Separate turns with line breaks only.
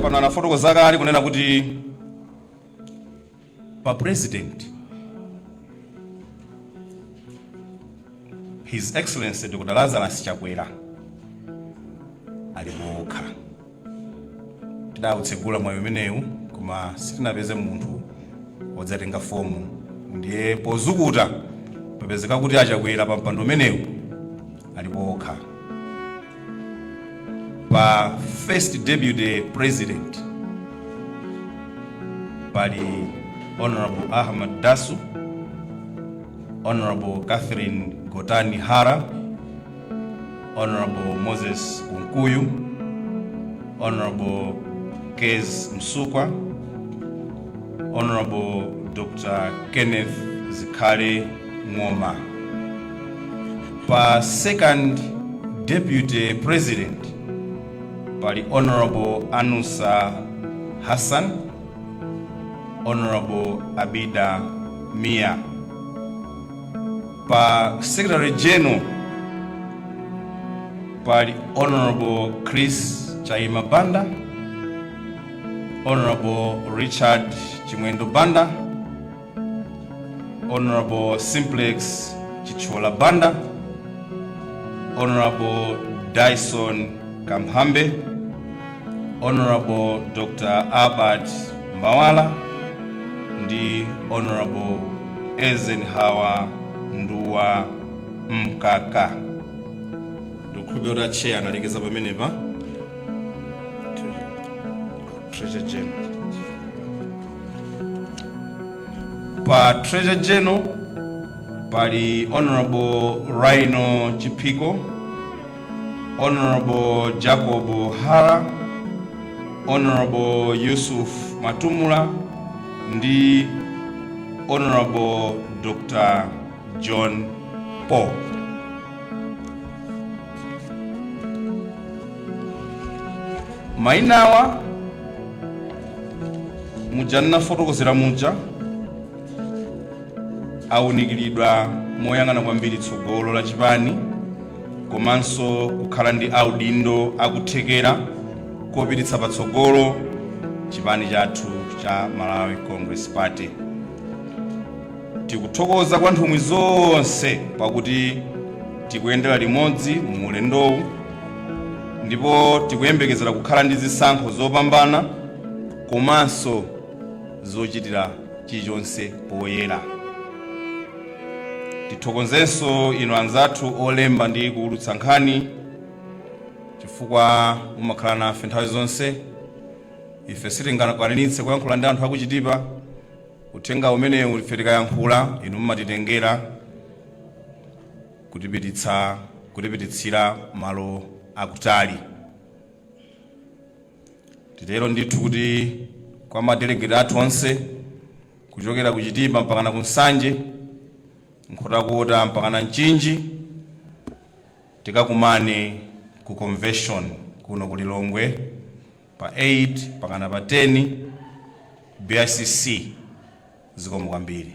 Acheya pano anafotokoza kale kunena kuti pa president, His Excellency Dr. Lazarus Chakwera ali okha. Tidautsegula mwayi umenewu koma sitinapeze munthu wodzatenga fomu, ndiye pozukuta papezeka kuti aChakwera pa mpando umenewu alipo okha. Pa first deputy president pali Honorable Ahmad Dasu, Honorable Catherine Gotani Hara, Honorable Moses Kunkuyu, Honorable Kez Msukwa, Honorable Dr. Kenneth Zikhale Ng'oma. Pa second deputy president pali Honorable Anusa Hassan, Honorable Abida Mia. Pa secretary general pali Honorable Chris Chaima Banda, Honorable Richard Chimwendo Banda, Honorable Simplex Chichola Banda, Honorable Dyson Kamhambe, Honorable Dr. Albert Mbawala ndi Honorable Eisenhower Nduwa Mkaka. Ndikukhulupirira kuti acheya analekeza pamenepa. Treasurer General. Pa Treasurer General pali Honorable Rhino Chiphiko, Honorable Jacob Hara, Honorable Yusuf Matumula ndi Honorable Dr. John Paul. Mainawa muja nnafotokozera muja awunikiridwa moyang'ana kwambiri tsogolo la chipani komanso kukhala ndi audindo akuthekera kopititsa patsogolo chipani chathu cha Malawi Congress Party. Tikuthokoza kwa nthumwi zonse pakuti tikuyendera limodzi mu ulendowu ndipo tikuyembekezera kukhala ndi zisankho zopambana komanso zochitira chilichonse poyera. Tithokozenso inu anzathu olemba ndi kuwulutsa nkhani chifukwa mumakhala nafe nthawi zonse. Ife sitingakwaniritse kuyankhula ndi anthu akuchitipa. Uthenga umenewu ife tikayankhula inu mumatitengera kutipititsira malo akutali. Titero ndithu kuti kwa madelegate athu onse kuchokera ku Chitipa mpakana ku Nsanje, Nkhotakota mpakana Mchinji, tikakumane ku convention kuno ku Lilongwe pa 8 mpakana pa 10 BICC. Zikomo kwambiri.